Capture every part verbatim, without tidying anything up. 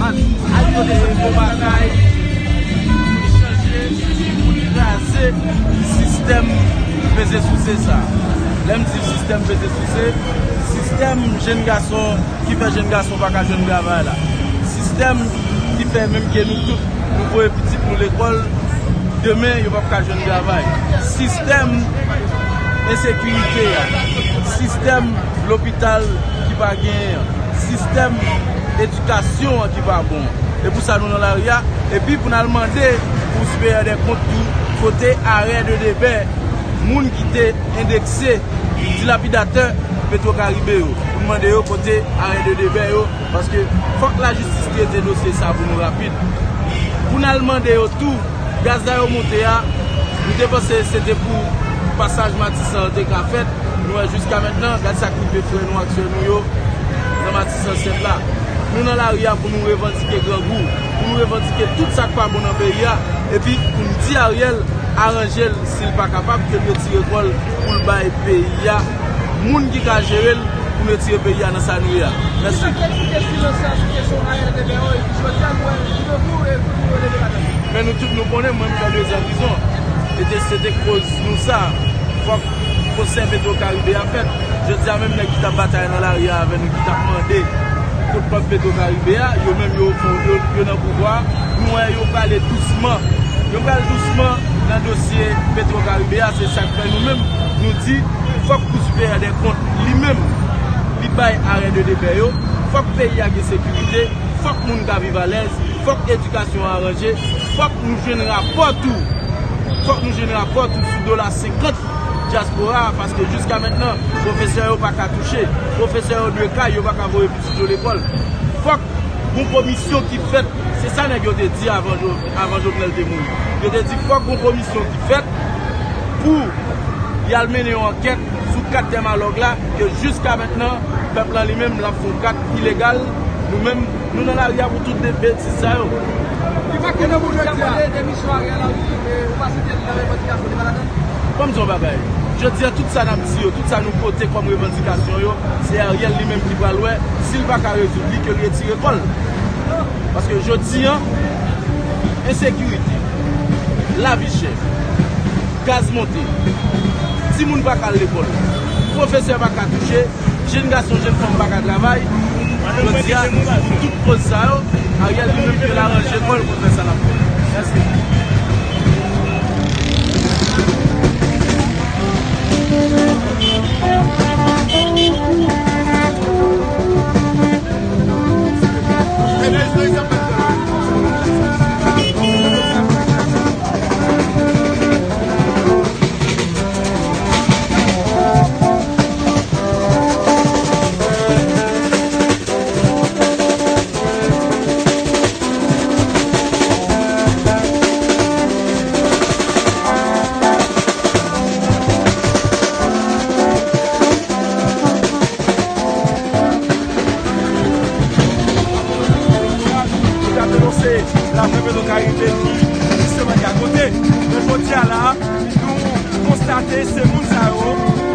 Al kote se bon bagay pou chanje, pou kraze sistèm peze souse sa. Lè m di sistèm peze souse, sistèm jèn gason ki fè jèn gason pa ka jwenn travay la. Sistèm ki fè menm ke nou tout, nou voye pitit nou lekòl, demen yo p ap ka jwenn travay. Sistèm ensekirite a, sistèm lopital ki pa genyen an, sistèm edikasyon an ki pa bon. E pou sa nou nan lari a, epi pou n al mande pou Siperyè dè Kont tou kote arè de debè moun ki te endekse dilapidatè Petwokaribe yo, pou n mande yo kote arè de debè yo, paske fòk lajistis trete dosye sa pou nou rapid. Pou n al mande yo tou, gaz la yo monte a, nou te panse se te pou pasaj Matisan an te ka fèt, nou wè jiska mentnan, gad sa k rive frè nou ak sè nou yo nan Matisan sèt la. Nou nan lari a pou nou revandike grangou, pou nou revandike tout sa k pa bon nan peyi a, epi pou n di Ariel aranje l si l pa kapab, ke l retire kò l pou l bay peyi a moun ki ka jere l pou n retire peyi a nan sa nou ye a. Mèsi. Sa k te di ke silans la sou kesyon arè de debè yo, epi jodi a nou wè, nou debout, e pou nou leve ladan. Men nou tout nou konnen, mwen m fè de zan prizon. E te, se te koz nou sa. Fòk pwosè Petwokaribe a fèt. Jodi a menm nèg ki t ap batay nan lari a avè nou, ki t ap mande kot pòv Petwokaribe a, yo menm yo, yo, yo nan pouvwa. Nou wè yo prale dousman. Yo pral dousman nan dosye Petwokaribe a. Se sa k fè nou menm, nou di, fòk Kou Siperyè dè Kont li menm, li bay arè de debè yo. Fòk peyi a gen sekirite. Fòk moun ka viv alèz. Fòk edikasyon an aranje. Fòk nou jwenn rapò tou. Fòk nou jwenn rapò tou sou dola senkant dyaspora a, paske jiska mentnan, pwofesè yo pa ka touche. Pwofesè yo dwe kay, yo pa ka voye pitit yo lekòl. Fòk gon komisyon ki fèt. Se sa nèg yo te di avan Jo-, avan Jovenel te mouri. Yo te di fòk gon komisyon ki fèt pou y al mennen yon ankèt sou kat tè Malòg la, ke jiska mentnan, pèp lan li menm, l ap fè yon kat ilegal. Nou menm, nou nan lari a pou tout de betiz sa yo. Ki pa ke nou pou jodi a? Demisyon Ariel Henry, e, ou pa site l nan revandikasyon, li pa ladan l? Ban m di yon bagay. Jodi a, tout sa n ap di yo, tout sa nou pote kòm revandikasyon yo, se Ariel li menm ki pral wè, si l pa ka rezoud li, ke l retire kò l. Paske jodi a, ensekirite, lavi chè, gaz monte, timoun pa ka al lekòl, pwofesè pa ka touche, jèn gason, jèn fanm pa ka travay. Jodi a, pou tout koz sa yo, Ariel li menm ke l aranje kò l pou l fè sa l ap fè. Mèsi. Yo t ap denonse lafen Petwokaribe ki, jisteman, ki akote. Men jodi a la, nou konstate se moun sa yo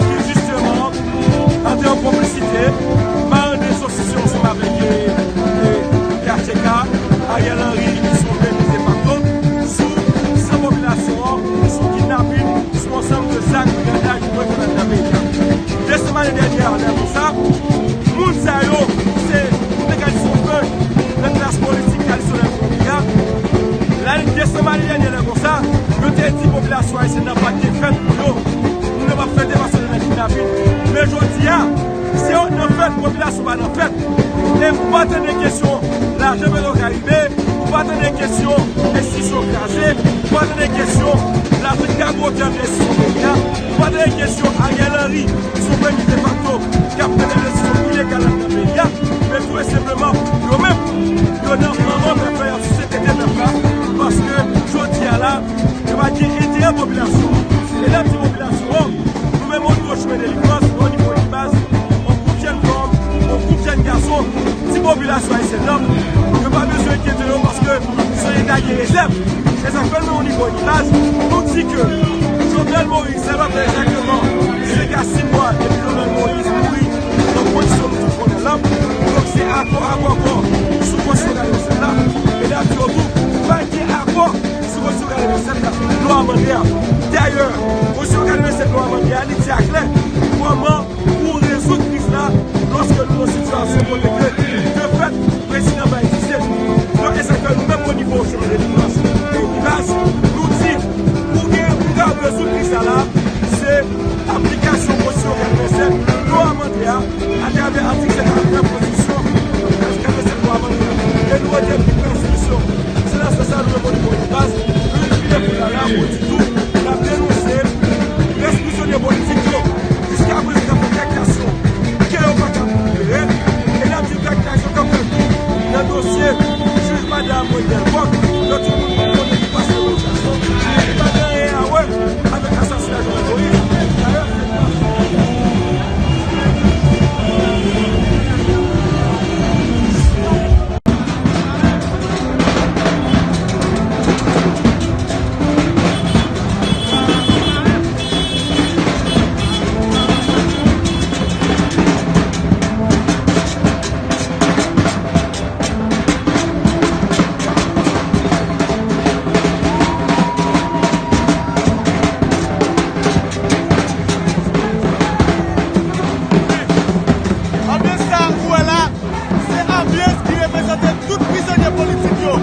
ki, jisteman, antre an konplisite, mande sosisyon ansanm avèk, e, e, P H T K, Ariel Henry, ki se yon premye defakto, sou san popilasyon an, sou kidnapin, sou ansanm de zak brigandaj nou wè fèt nan peyi a. De semèn dènyè a, lè konsa, moun sa yo, se, nou te ka di se yon pè nan klas politik tradisyonèl peyi a. Lane, de semèn dènyè, lè konsa, yo te di popilasyon ayisyèn nan pa t gen fèt pou yo. Moun yo p ap fete paske yo nan kidnapin. Men jodi a, se yo k nan fèt, popilasyon pa nan fèt. E pou pa tande kesyon lajan Petwokaribe, pou pa tande kesyon enstitisyon kraze, pou pa tande kesyon lafrik gagote antre enstitisyon peyi a, pou pa tande kesyon Ariel Henry, sou premye defakto, k ap mennen desizyon ilegal nan peyi a, men tou senpleman, yo menm, yo nan manman pèp la, y ap sise tete pèp la, paske jodi a la, yo pa gen enterè popilasyon an. E lè m di popilasyon an, nou menm o nivo chimen delivrans, o nivo libaz, yon gwoup jèn fanm, yon gwoup jèn gason, di popilasyon ayisyèn nan, yo pa bezwen enkyete Gen rezèv. Se sa k fè nou, o nivo Unibaz, nou di ke Jovenel Moïse, sa va fè egzakteman senk a sis mwa depi Jovenel Moïse mouri nan kondisyon nou tout konnen l lan. Donk, se akò, akò, akò sou konstitisyon katrevennsèt la. E n ap di yo tou, pa gen akò sou konstitisyon katrevennsèt la. Nou amande a. Dayè, konstitisyon katrevennsèt nou amande a, li di aklè kòman pou rezoud kriz la, lòske nou nan sitiyasyon kote ke, de fèt, prezidan pa egziste. Donk, e sa k fè nou menm o nivo Chanm de Delivrans e Unibaz, nou di, pou gen, pou ka rezoud kriz la la, se aplikasyon konstitisyon katrevennsèt, nou amande a, atravè atik senkanteyen konstitisyon katrevennsèt nou amande a. E nou rete pou konstitisyon. Se nan sans sa nou menm o nivo Unibaz, nou vin pile pou la la, pou di tou, n ap denonse rès prizonye politik yo. Jiska prezan, gen kèk kèsyon ke yo pa ka libere. E n ap di kèk kèsyon k ap fèt nan dosye jij Madan Amwendèl Kòk, ke tout moun konnen ki pase nan kèsyon, ki pa gen anyen a wè avèk asasina Jovenel Moïse. Dayè, Anbyans sa ou wè la, se anbyans ki reprezante tout prizonye politik yo.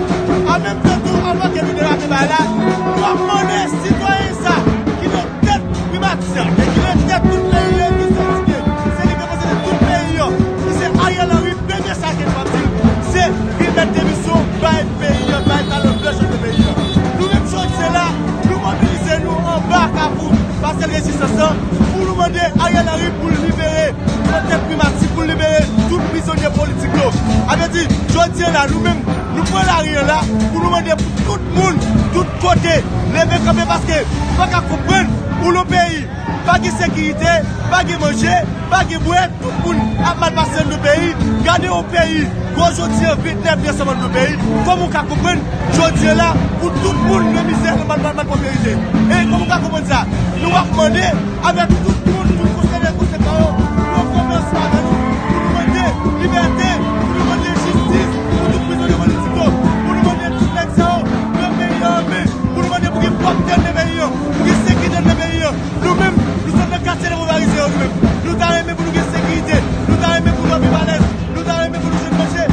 An menm tan tou, anvan ke nou derate bagay la, nou ap mande sitwayen sa ki nan tèt Primati a, e ki nan tèt tout peyi an, ki sòti, se li ki reprezante tout peyi an, ki se Ariel Henry, premye sa ke nou ap di l, se vin mèt demisyon, bay peyi an, bay talon blan chante peyi an. Nou menm jodi a la, nou mobilize nou anba Kafou Pastel Rezistans lan pou nou mande Ariel Henry pou l libere nan tèt Primati pou l libere tout prizonye politik yo. A vle di, jodi a la, nou menm, nou pran lari an la pou nou mande pou tout moun, tout kote, leve kanpe paske nou pa ka konprann ou nan peyi, pa gen sekirite, pa gen manje, pa gen bwè, tout moun ap mal pase nan peyi. Gade yon peyi, gwo jodi a vennèf desanm nan peyi, kòman w ka konprann jodi a la pou tout moun nan mizè, nan mal, mal, mal pwospèrite? E kòman w ka konprann sa? Nou ap mande avèk tout moun, tout konsène, konsène yo, pou yo kanpe ansanm avè nou, pou nou mande libète, pou nou mande jistis pou tout prizonye politik yo, pou nou mande tout nèg sa yo pran peyi an an men, pou nou mande pou gen pwòpte nan peyi an, pou gen sekirite nan peyi an. Nou menm, nou sot nan katye de Bovarize yo, nou menm. Nou ta renmen pou nou gen sekirite, nou ta renmen pou nou viv alèz. Nou ta renmen pou nou jwenn manje.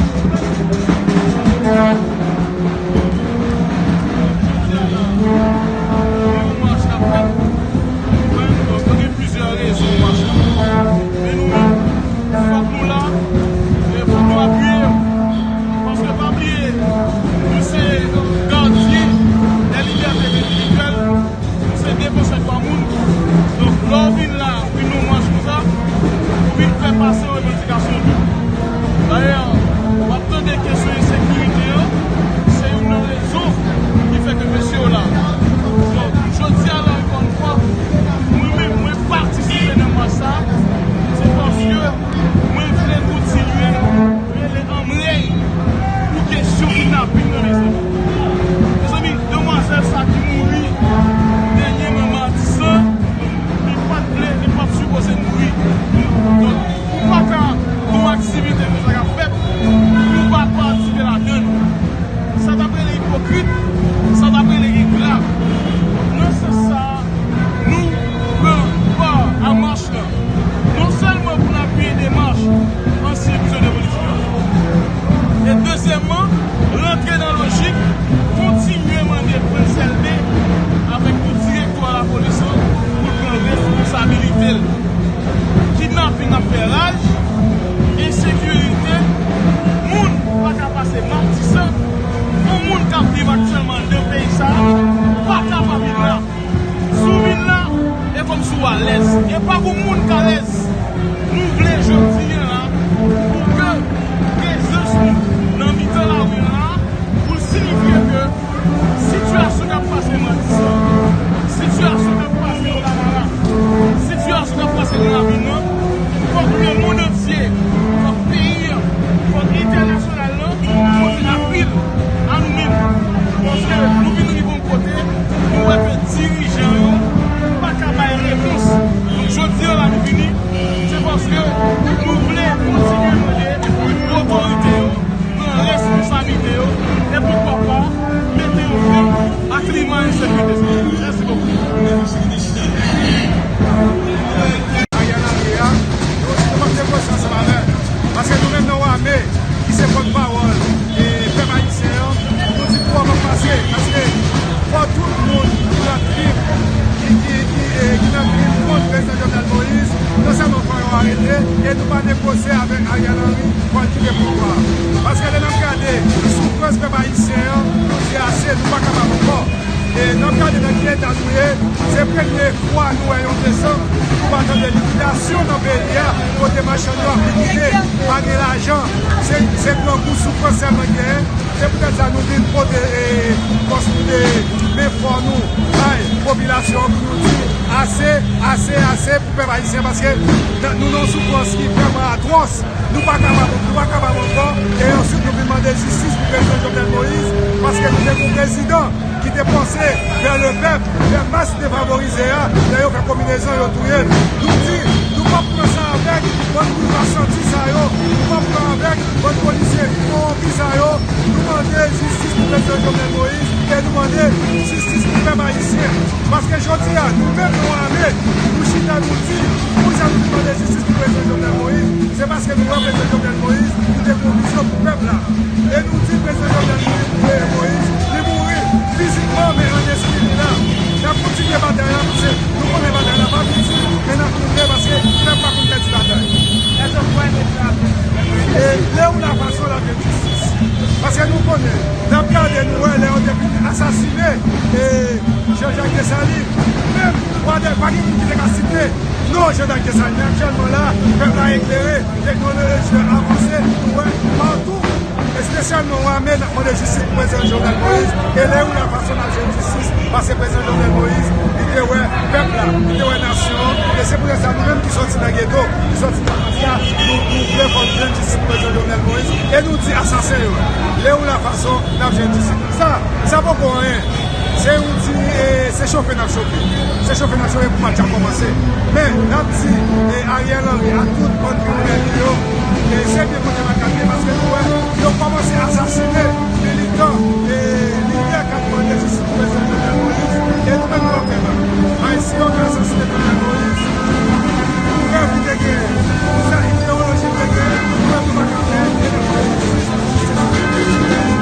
Gen yon mach k ap fèt. Mwen, nou gen plizyè rezon pou mach la. Men nou menm, fòk nou la, e fòk nou apiye yo. Paske pa bliye, nou se gadyen dè libète endividyèl. Nou se defansè dwa moun. Donk, lè w vin la, ou vin nan mach konsa, ou vin fè pase revandikasyon w tou. Dayè, w ap tande kesyon ensekirite an, se youn nan rezon ki fè ke mesye yo la. Donk, jodi a la, ankò yon fwa, mwen menm, mwen patisipe nan mach sa, se paske mwen vle kontinye rele anmwey pou kesyon kidnaping nan, mezanmi. Mezanmi, demwazèl sa ki mouri dènyèman madi san, li pa t vle, li pa t sipoze mouri. Donk, ou pa ka gon aktivite konsa k ap fèt, ou pa patisipe ladan l. Sa t ap rele ipokrit, sa t ap rele engra. Nan sans sa a, nou pran pa a mach la, non sèlman pou n apiye demach ansyen prizonye politik yo, e dezyèmman, rantre nan lojik kontinye mande pran sèlde avèk E poukwa pa mete yon fen a klima ensekirite sa? Mèsi bokou. Ariel Henry a, nou, nou p ap negosye ansanm avè l. Paske nou menm nan Wame, ki se pòtpawòl, e, pèp ayisyen an, nou di pouvwa p ap pase. Paske fò tout moun ki nan krim, ki, ki, ki, e, ki nan krim kont prezidan Jovenel Moïse, non sèlman fò yo arete, e nou pa negosye avèk Ariel Henry pou l kite pouvwa a. Paske lè n ap gade soufrans pèp ayisyen an, nou di ase, nou pa kapab ankò. E n ap gade nan ki eta nou ye, se premye fwa nou wè yon dezòd, nou pa tande likidasyon nan peyi a, kote machann yo ap likide, pa gen lajan, se, se grangou, soufrans sèlman genyen. Se poutèt sa nou vin pote, e, fòs nou te men fò nou bay popilasyon an pou nou di ase, ase, ase pou pèp ayisyen, paske nan, nou nan yon soufrans ki vrèman atwòs. Nou pa kapab, nou pa kapab ankò. E answit, nou vin mande jistis pou prezidan Jovenel Moïse, paske nou te gen yon prezidan ki te panse vers le peuple, lè mas defavorize a, lè yo fè konbinezon, yo touye l. Nou di, nou p ap pran sa avèk bann boujwa santi sa yo, nou p ap pran avèk bann polisye kowonpi sa yo. Nou mande jistis pou prezidan Jovenel Moïse e nou mande jistis pou pèp ayisyen. Paske jodi a, nou menm nan Wame, nou chita, nou di, poukisa nou te mande jistis pou prezidan Jovenel Moïse? Se paske nou wè prezidan Jovenel Moïse, li te gen yon vizyon pou pèp la. E nou di prezidan Jovenel Moïse, Moïse, li mouri fizikman, men an lespri li la. N ap kontinye batay la, paske nou konnen batay la pa piti, men n ap moute paske pèp pa konn pèdi batay. E lè ou la fason la jistis. Paske nou konnen, n ap gade, nou wè lè yo te fin asasinen, e, Jean-Jacques Dessalines, menm, pa gen moun ki te ka site non Jean-Jacques Dessalines. Men aktyèlman la, pèp la eklere, teknoloji a avanse, nou wè patou, espesyalman Wame, n ap mande jistis pou prezidan Jovenel Moïse, e lè ou la fason n ap jwenn jistis, paske prezidan Jovenel Moïse, li te wè pèp la, li te wè nasyon an, e se poutèt sa nou menm ki sòti nan geto, ki sòti nan mas la, nou, nou vle fò nou jwenn jistis pou prezidan Jovenel Moïse, e nou di asasen yo, lè ou la fason n ap jwenn jistis. Sa, sa poko anyen. Se yon ti, e, se chofe n ap chofe. Se chofe n ap chofe pou match la kòmanse. Men, n ap di, e, Ariel Henry ak tout bann kriminèl li yo, e, se byen kote makak ye, paske nou wè, yo kòmanse asasinen militan, e, lidè k ap mande jistis pou prezidan Jovenel Moïse, e nou menm nou ap fè mal. Ayisyen yo ka asasinen Jovenel Moïse. Pou rèv li te genyen, pou sa ideyoloji li te genyen, nou menm nou pa ka fè, e n ap fè jistis, jistis pou prezidan Jovenel Moïse.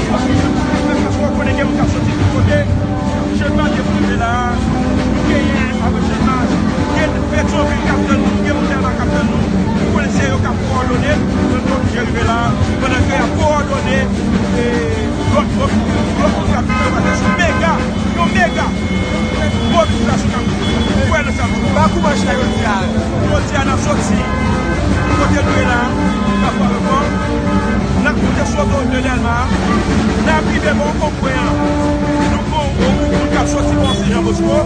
Paske w konnen gen moun k ap soti tout kote. Channmas te pou rive la a, nou genyen avèk Channmas. Gen Petyonvil k ap tann nou, gen moun Dèlma k ap tann nou. Ou konnen se yo k ap kowòdone, nou te oblije rive la a, pandan ke y ap kowòdone, e, lòt, lòt, lòt moun k ap vin nan sou mega, yon mega mobilizasyon k ap fèt nan sa. Pa koumache la yo di a. Jodi a, n ap soti kote nou ye la a, Kafou Aleman. N ap monte sou otorit de Dèlma. N ap rive bò pwen an, nou pran yon gwout moun k ap soti bò Sen Jan Bosko.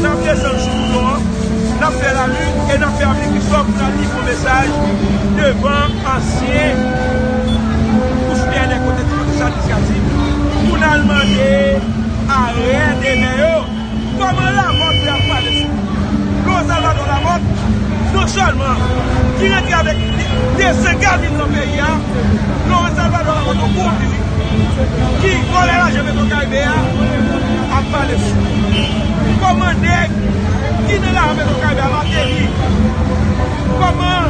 N ap desann sou Boulon an, n ap fè lalit e n ap fè Avenue Christophe pou n al livre yon mesaj devan ansyen Kou Siperyè Nèg kote te fè konsèy administratif pou n al mande arè de nèg yo. Kòman Lamòt vle ap pale sou Lon Salvador Lamòt, non sèlman ki rantre avèk de san gavin nan peyi a, Lon Salvador Lamòt, yon kowonpi, wi, ki vòlè lajan Petwokaribe a, ap pale sou kòman nèg ki nan lajan Petwokaribe a, Martelly, kòman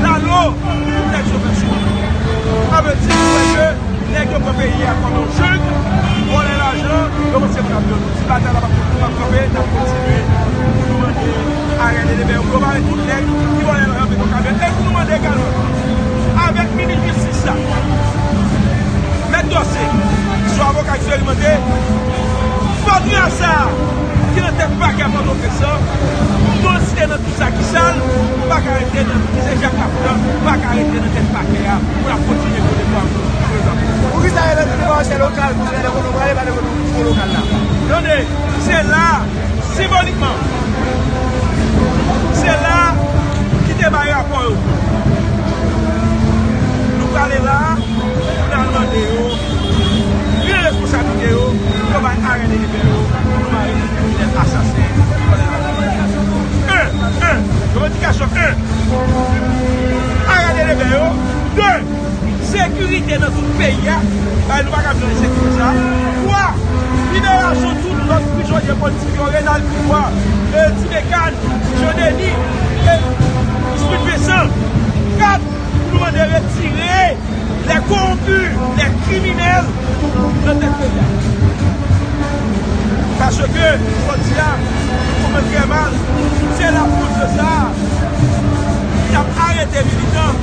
Lalo, tout nèg sou fè sou. Sa vle di, nou wè ke nèg yo pran peyi a kòm yon jwèt, vòlè lajan, yo panse moun ap jwenn nou. Si batay la p ap, p ap kanpe, n ap kontinye pou nou mande arè de leve yo, pou yo bare tout nèg ki vòlè lajan Petwokaribe. E pou nou mande egalman, avèk minis jistis la, Mèt Dorcé, ki se yon avoka eksperimente, Kontra sa a ki nan tèt pakè Pòtoprens lan, m konsidere nan tout sa ki sal, pa ka rete nan, ki se Jakafou la, pa ka rete nan tèt pakè a pou l ap kontinye kote pou ap. Poukisa yo lè nou pa yon chè lokal, pou lè kote w prale, pa lè kote w lokal la? Tande, se la, senbolikman, se la ki te bay rapò yo. Nou prale la, pou n al mande yo, pran responsablite yo, pou yo bay arè delibè yo, pou nou mare kriminèl asasen. En, en, revandikasyon en, arè delibè yo, de, sekirite nan tout peyi a, bay nou pa ka jwenn sekirite sa. Twa, liberasyon tout lòt prizonye politik yo, Renald Dubois, e, Ti Mekàn, Jean Denis, e, Smith Vincent. Kat, pou nou mande retire les corrompus, les criminels nan tèt peyi a. Paske, jodi a, nou konprann trè mal, se lapoud sa a ki t ap arete militan,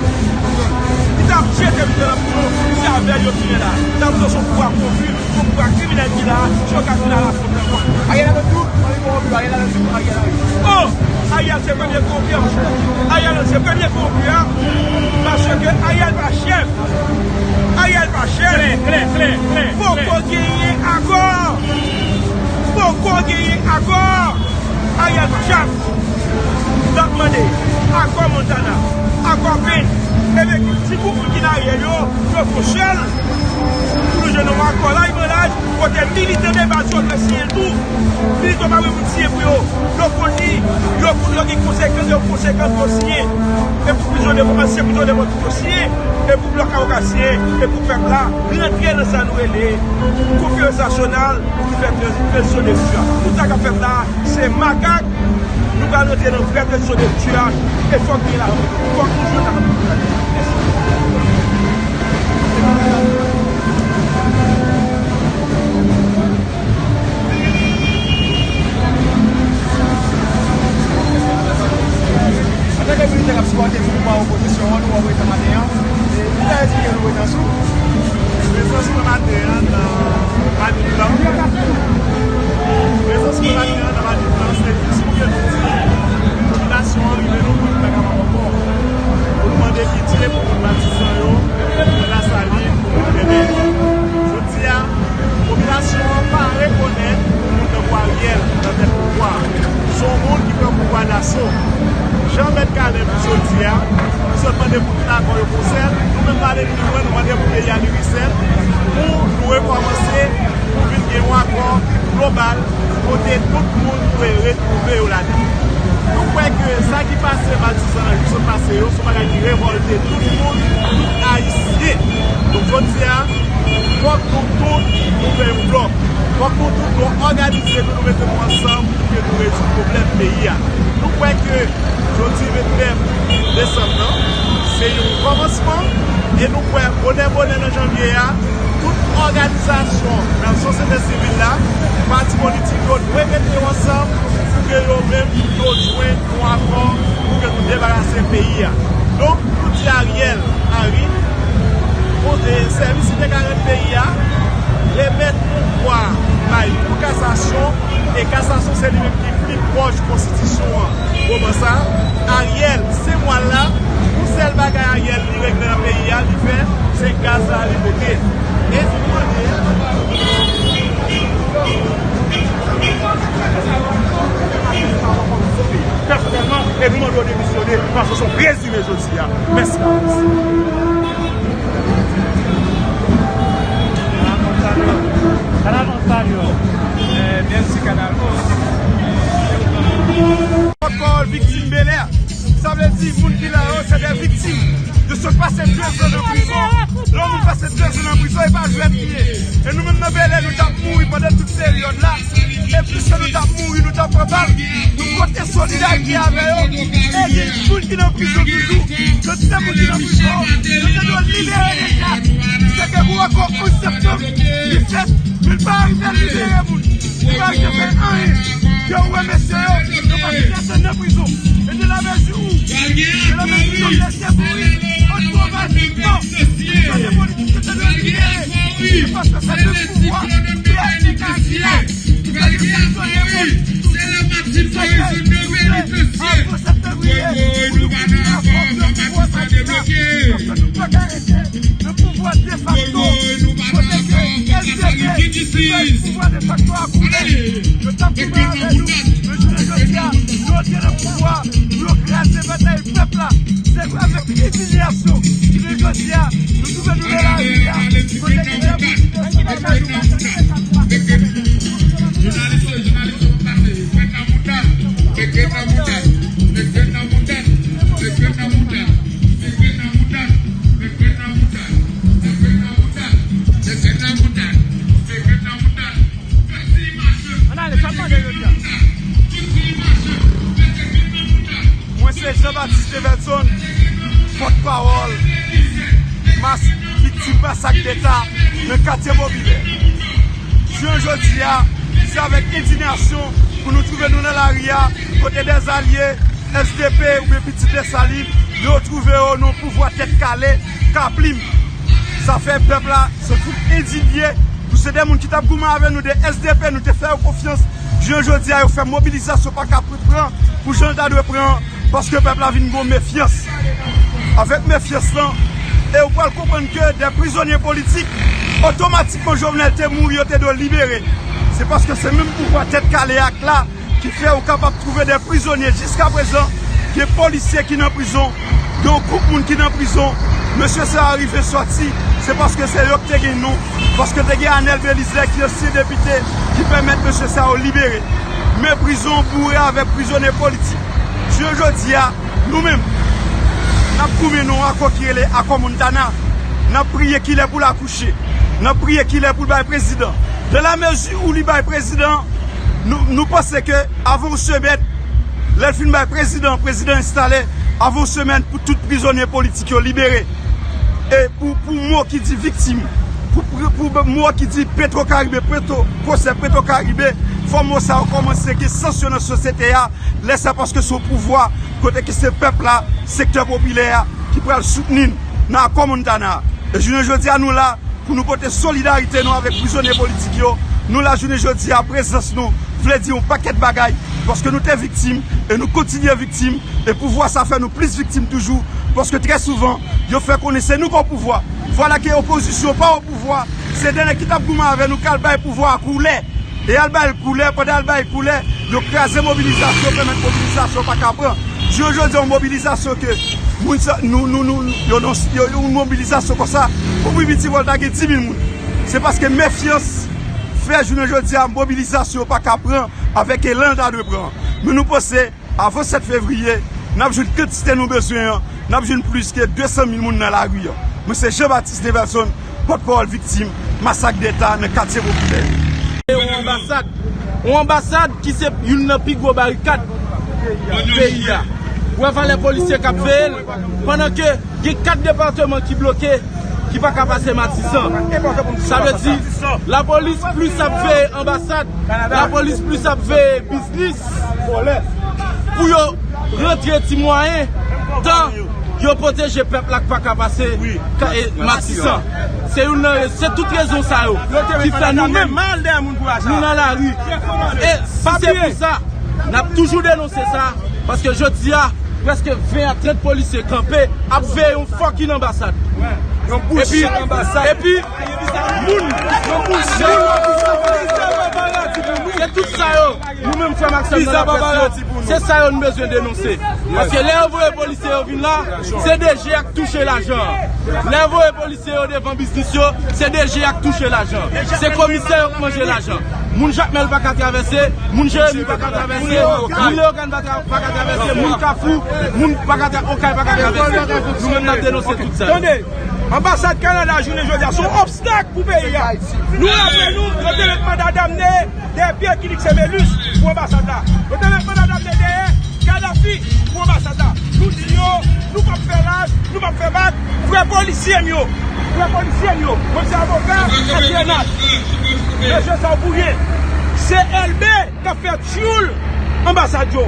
ki t ap jete militan nan prizon, se avè l yo tounen la. N ap di se yon pouvwa konpli. Pouvwa kriminèl ki la, se yo k ap vin a la fon nan kò. Ariel Henry tou, Henry kowonpi, Ariel Henry tou, Ariel Henry. Oh! Ariel se premye kowonpi an, monchè. Ariel se premye kowonpi an. Paske Ariel pa chèf. Ariel pa chèf. Klè, klè, klè, klè, klè. Poko genyen akò. Poko genyen akò. Ariel pa chèf. N ap mande akò Montana, akò Pence, epi ti gwoup moun ki nan Ariel yo, yo fè sèl pou nou jwenn yon akò laj pran laj, kote militan de baz yo dwe siyen l tou. Militan pa bezwen moun siyen pou yo. Yo konn li, yo konn yo gen konsekans, yo konsekans pou yo siyen. E pou prizon de, ansyen prizon de mò tou yo siyen. E pou blòk avoka siyen. E pou pèp la rantre nan sa nou rele konferans nasyonal pou nou fè tranzisyon de lecture. Tout sa k ap fèt la, se makak. Nou pral rantre nan vrè tranzisyon de lecture a, e fòk gen la, fòk nou jwenn la. Antanke militè k ap sipòte mouvman opozisyon an, nou wè w rete maten an. E, nou ta esplike nou prezans ou. Prezans mwen maten an nan Madrid lan. Prezans mwen maten an nan Madrid lan, se jis pou ke nou di popilasyon an rive nou pou nou pa kapab ankò. Pou nou mande pitye pou moun Matizan yo, pou Lasalin, pou moun Bebe. Jodi a, popilasyon an pa rekonèt yon moun tankou Ariel nan tèt pouvwa a. Se yon moun ki pran pouvwa daso. Jan Mèt Kalen di jodi a, li sot mande pou tout akò yo pou sèl. Nou menm n ale pi lwen, nou mande pou peyi a li resèt, pou nou rekòmanse, pou vin gen yon akò global, kote tout moun dwe retwouve yo ladan. Nou kwè ke sa ki pase Matizan an jou sot pase yo, se yon bagay ki revòlte tout moun, tout Ayisyen. Donk, jodi a, fòk nou tout nou fè yon blòk. Fòk nou tout nou òganize nou, nou mete nou ansanm pou ke nou rezoud pwoblèm peyi a. Nou kwè ke jodi vennèf desanm nan, se yon kòmansman, e nou kwè bonè bonè nan janvye a, tout òganizasyon nan sosyete sivil la, pati politik yo dwe mete yo ansanm pou ke yo menm yo jwenn yon akò pou ke nou debarase peyi a. Donk, nou di Ariel Henry, pou, e, sèvis li te ka rann peyi a, remèt pouvwa a bay Kou Kasasyon, e Kasasyon se li menm ki pi pwòch konstitisyon an. Moman sa, Ariel, se mwa l la, yon sèl bagay Ariel li regle nan peyi a, li fè, se gaz la li pote. E nou mande pèsonèlman, e nou mande yo demisyone, paske se yon prezime jodi a. Mèsi. Kanal Ontario. Eh, merci, Kanal Ontario. Ankò viktim Bèlè. Sa vle di, moun ki la yo, se de viktim. Yo sot pase de zan nan prizon. Lè yon moun pase de zan nan prizon, e pa jwèt li ye. E nou menm nan Bèlè, nou t ap mouri pandan tout peryòd la. E plis ke nou t ap mouri, nou t ap pran bal, nou pote solidarite avè yo. E gen moun ki nan prizon toujou. Yo di se moun ki nan prizon, yo te dwe libere deja. Se ke pou ankò onz septanm, li fèt, men l pa rive libere moun. Li pa rive fè anyen. Yo wè mesye yo, yo pase de zan nan prizon. E de la mezi ou, de la mezi yo blese mouri, an twomatisman. Mesye politik yo te dwe libere. Se paske se de pouvwa, de la diktatè. Defakto a koule. Yo t ap goumen avè nou, men jounen jodi a, yo antre nan pouvwa, yo kraze batay pèp la. Se avèk indinyasyon, jounen jodi a, nou twouve nou nan lari a, kote ki fè moun ki desann avè nou. Jounalis yo, jounalis yo, pase, fèt nan mouda, fèt nan mouda, fèt nan mouda, fèt nan mouda. Ann ale, sa n mande jodi a. Mwen se Jean Baptiste Nevelson, pòtpawòl mas, viktim masak deta nan katye popilè. Jounen jodi a, se avèk endinasyon pou nou twouve nou nan lari a, kote dèzalye, S D P oubyen Pitit Desalin, yo twouve yo nan pouvwa tèt kale, kaplim. Sa fè pèp la se fout endinye pou se de moun ki t ap goumen avè nou, de S D P, nou te fè yo konfyans. Jounen jodi a, yo fè mobilizasyon pa ka pran pou jan l ta dwe pran, paske pèp la vin gen mefyans. Avèk mefyans lan, e ou pral konprann ke de prizonye politik, otomatikman Jovenel te mouri, yo te dwe libere. Se paske se menm pouvwa tèt kale ak la ki fè ou kapab twouve de prizonye jiskaprezan, gen polisye ki nan prizon, gen yon gwoup moun ki nan prizon. Mesye sa yo rive sòti, se paske se yo ki te gen non, paske te gen Anel Belizaire ki ansyen depite ki pèmèt mesye sa yo libere. Men prizon boure avèk prizonye politik. Jounen jodi a, nou menm, n ap goumen nan yon akò ki rele Akò Montana. N ap priye kilè pou l akouche. N ap priye kilè pou l bay prezidan. Dans la mesure où li bay prezidan, nou, nou panse ke avan yon semèn, lè l fin bay prezidan, prezidan enstale, avan yon semèn pou tout prizonye politik yo libere. E pou, pou mo ki di viktim, pou, pou, pou mo ki di Petro Caribe, Petro, pwosè Petro Caribe, fò mo sa yo kòmanse gen sansyon nan sosyete a. Lè sa, paske se yon pouvwa kote ke se pèp la, sektè popilè a, ki pral soutni n nan Akò Montana a. E jounen jodi a, nou la pou nou pote solidarite nou avèk prizonye politik yo. Nou la jounen jodi a, prezans nou vle di yon pakèt bagay, paske nou te viktim e nou kontinye viktim, e pouvwa sa fè nou plis viktim toujou, paske trè souvan, yo fè konnen se nou k o pouvwa. Vwala ke opozisyon pa o pouvwa, se de nèg ki t ap goumen avè nou k al bay pouvwa a koulè. E al bay koulè, pandan al bay koulè, yo kraze mobilizasyon, pèmèt mobilizasyon pa ka pran. Jounen jodi a, yon mobilizasyon ke moun sa, nou, nou, nou, yo, yo, yo, yon mobilizasyon konsa, pou pi piti fò l ta gen dis mil moun. Se paske mefyans fè jounen jodi a, mobilizasyon pa ka pran avèk elan l ta dwe pran. Men nou panse, avan sèt fevriye, n ap jwenn kantite nou bezwen an, n ap jwenn plis ke de san mil moun nan lari an. Mwen se Jean Baptiste Nevelson, pòtpawòl viktim masak deta nan katye popilè yo. Yon anbasad, yon anbasad ki se youn nan pi gwo barikad peyi a. Ou wè valè polisye k ap veye l, pandan ke gen kat depatman ki bloke, ki pa ka pase Matisan. Sa vle di, lapolis plis ap veye anbasad, lapolis plis ap veye biznis pou yo rantre ti mwayen, tan yo pwoteje pèp la k pa ka pase ka-, e, Matisan. Se youn nan re-, se tout rezon sa yo ki fè nou menm, nou nan lari. E si se pou sa, n ap toujou denonse sa, paske jodi a, prèske ven a trant polisye kanpe, ap veye yon fucking anbasad. Epi, epi, moun, se tout sa yo, nou menm frè m ak sè m nan laprès yo, se sa yo nou bezwen denonse. Paske lè yo voye polisye yo vin la, se D G a k touche lajan an. Lè yo voye polisye yo devan biznis yo, se D G a k touche lajan. Se komisè yo k manje lajan. Moun Jakmèl pa ka travèse, moun Jeremi pa ka travèse, moun Leyogàn pa ka, pa ka travèse, moun Kafou, moun pa ka tra-, Okay pa ka travèse. Nou menm n ap denonse tout sa. Tande, anbasad Kanada jounen jodi a se yon obstak pou peyi a. Nou raple nou, yo te met manda damne dèyè Pierre Kilix Emelus pou anbasad la. Yo te met manda damne dèyè Kadhafi pou anbasad la. Nou di yo, nou p ap fè laj, nou p ap fè vag. Vrè polisye n yo. Vrè polisye n yo. Mwen se avoka S P N H. Mesye sa w pou ryen. Se Elbe k ap fè tyoul anbasad yo.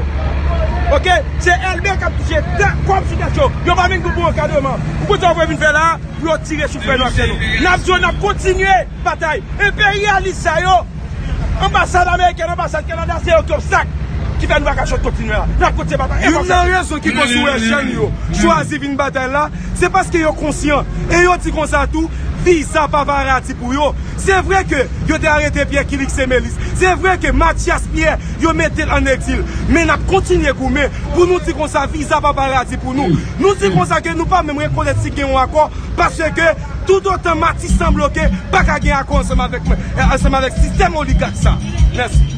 Oke? Se Elbe k ap touche tè, kòb sou tèt yo. Yo pa menm gen bon ankadreman. Ou konn sa w vle vin fè la a? Pou yo tire sou frè nou ak sè nou. N ap di yo, n ap kontinye batay. Enperyalis sa yo, anbasad amerikèn, anbasad Kanada, se yo ki obstak. Ki fè nou pa ka sot kontinye la. N ap kontinye batay. Youn nan rezon ki fè sou wè jèn yo chwazi vin batay la, se paske yo konsyan. E yo di konsa tou, viza paparazzi pou yo. Se vre ke yo te arete Pierre Kilix Semelis. Se vre ke Mathias Pierre, yo mete l ann egzil. Men n ap kontinye goumen pou nou di konsa viza paparazzi pou nou. Nou di konsa ke nou pa menm rekonèt si gen yon akò, paske toutotan Matisan bloke, pa ka gen akò ansanm avèk mwen, ansanm avèk sistèm oligak sa. Mèsi.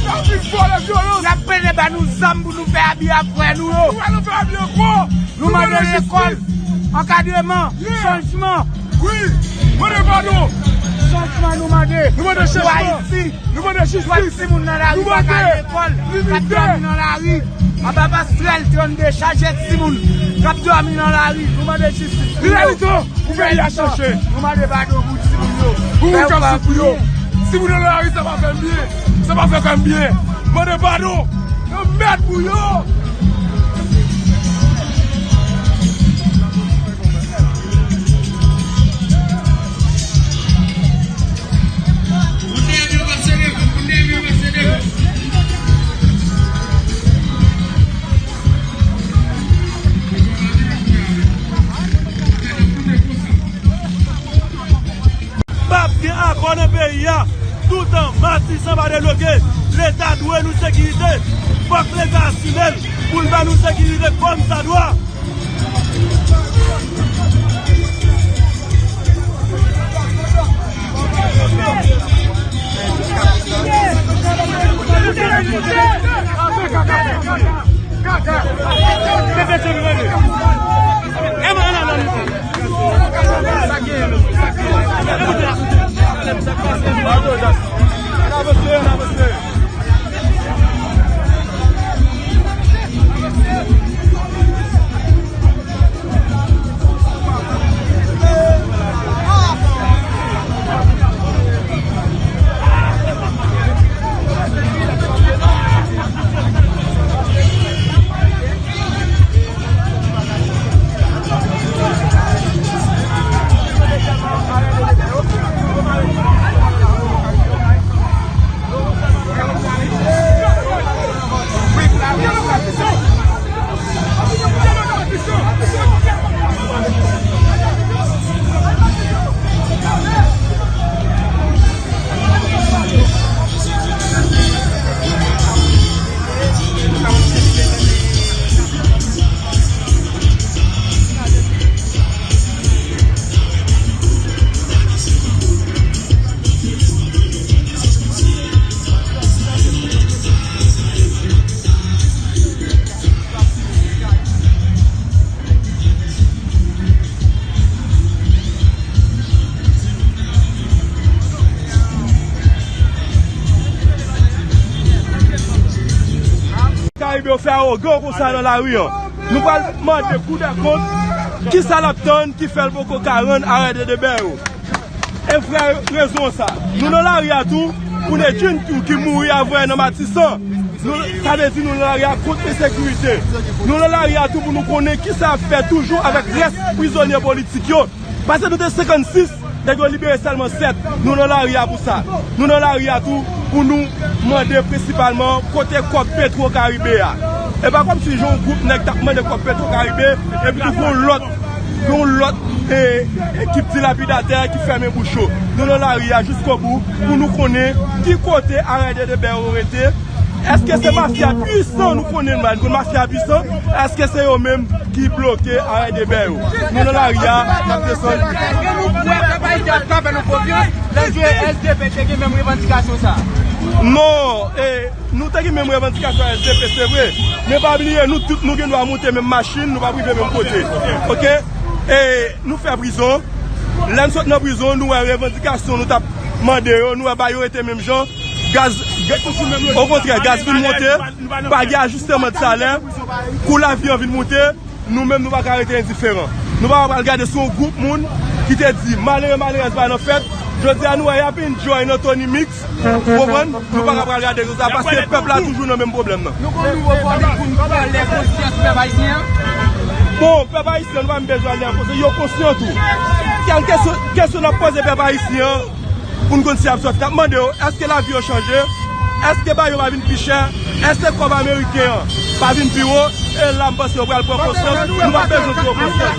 Y ap pede ba nou zam pou nou fè abi ak frè nou yo. Nou mande lekòl, ankadreman, chanjman. Wi, mande padon. Chanjman nou mande. Nou mande chanjman. Pou Ayiti. Nou mande jistis. Timoun nan lari pa ka al lekòl, k ap dòmi nan lari. Anba pasrèl trannde, chaje timoun k ap dòmi nan lari. Nou mande jistis pou yo. Li lè li tan pou peyi a chanje. Nou mande padon pou timoun yo. Pou moun k ap soufri yo. Timoun nan lari, sa pa fè m byen. Sa pa fè kè m byen. Mande padon. Yo mèt pou yo. P ap gen akò nan peyi a. Toutan Matisan pa debloke, Leta dwe nou sekirite. Fòk Leta asime l pou l ba nou sekirite kòmsadwa. Karibe yo fè awogan konsa nan lari an. Nou pral mande Kou dè Kont kisa l ap tann ki fè l poko ka rann arete de bè yo. E vrè rezon sa. Nou nan lari a tou pou Nedjine tou ki mouri avè nan Matisan. Nou, sa vle di nou nan lari a kont ensekirite. Nou nan lari a tou pou nou konnen kisa y ap fè toujou avèk rès prizonye politik yo. Paske nou te senkannsis, nèg yo libere sèlman sèt. Nou nan lari a pou sa. Nou nan lari a tou pou nou mande prensipalman kote kòb Petro Karibe a. E pa kòmsi jan yon gwoup nèg t ap mande kòb Petro Karibe, epi tou gon lòt, gon lòt, e, ekip dilapidatè ki fèmen bouch yo. Nou nan lari a jiskobou pou nou konnen ki kote arete de bè yo rete. Èske se mafya pwisan nou konnen, nou konn mafya pwisan? Èske se yo menm ki bloke arete de bè yo? Nou nan lari a, n ap desann. Èske nou kwè pèp ayisyen ap ka fè nou konfyans lè l jwe S D P te gen menm revandikasyon sa? Non, e, nou te gen menm revandikasyon S D P, se vre. Men pa bliye, nou tout, nou gen dwa monte menm machin, nou p ap rive menm kote. Oke? E nou fè prizon. Lè n sot nan prizon, nou wè revandikasyon nou t ap mande yo, nou wè bagay yo rete menm jan. Gaz, okontrè, gaz vin monte, pa gen ajisteman de salè, kou lavi an vin moute, nou menm nou pa ka rete endiferan. Nou pa pral gade sou yon gwoup moun ki te di malere malerèz pa nan fèt. Jodi a nou wè y ap enjoy nan Tony Mix. Konprann? Nou pa ka pral gade sa paske pèp la toujou nan menm pwoblèm nan. Nou gon nouvo vòlè pou n fè lè konsyans pèp ayisyen an. Bon, pèp ayisyen, nou pa menm bezwen lè konsyans, yo konsyan tou. Kèl kesyon, kesyon n ap poze pèp ayisyen an, pou n konn si y ap sòti. N ap mande yo, èske lavi yo chanje? Èske bagay yo pa vin pi chè? Èske kòb ameriken an pa vin pi wo? E la, m panse yo pral pran konsyans. Nou pa bezwen pran konsyans.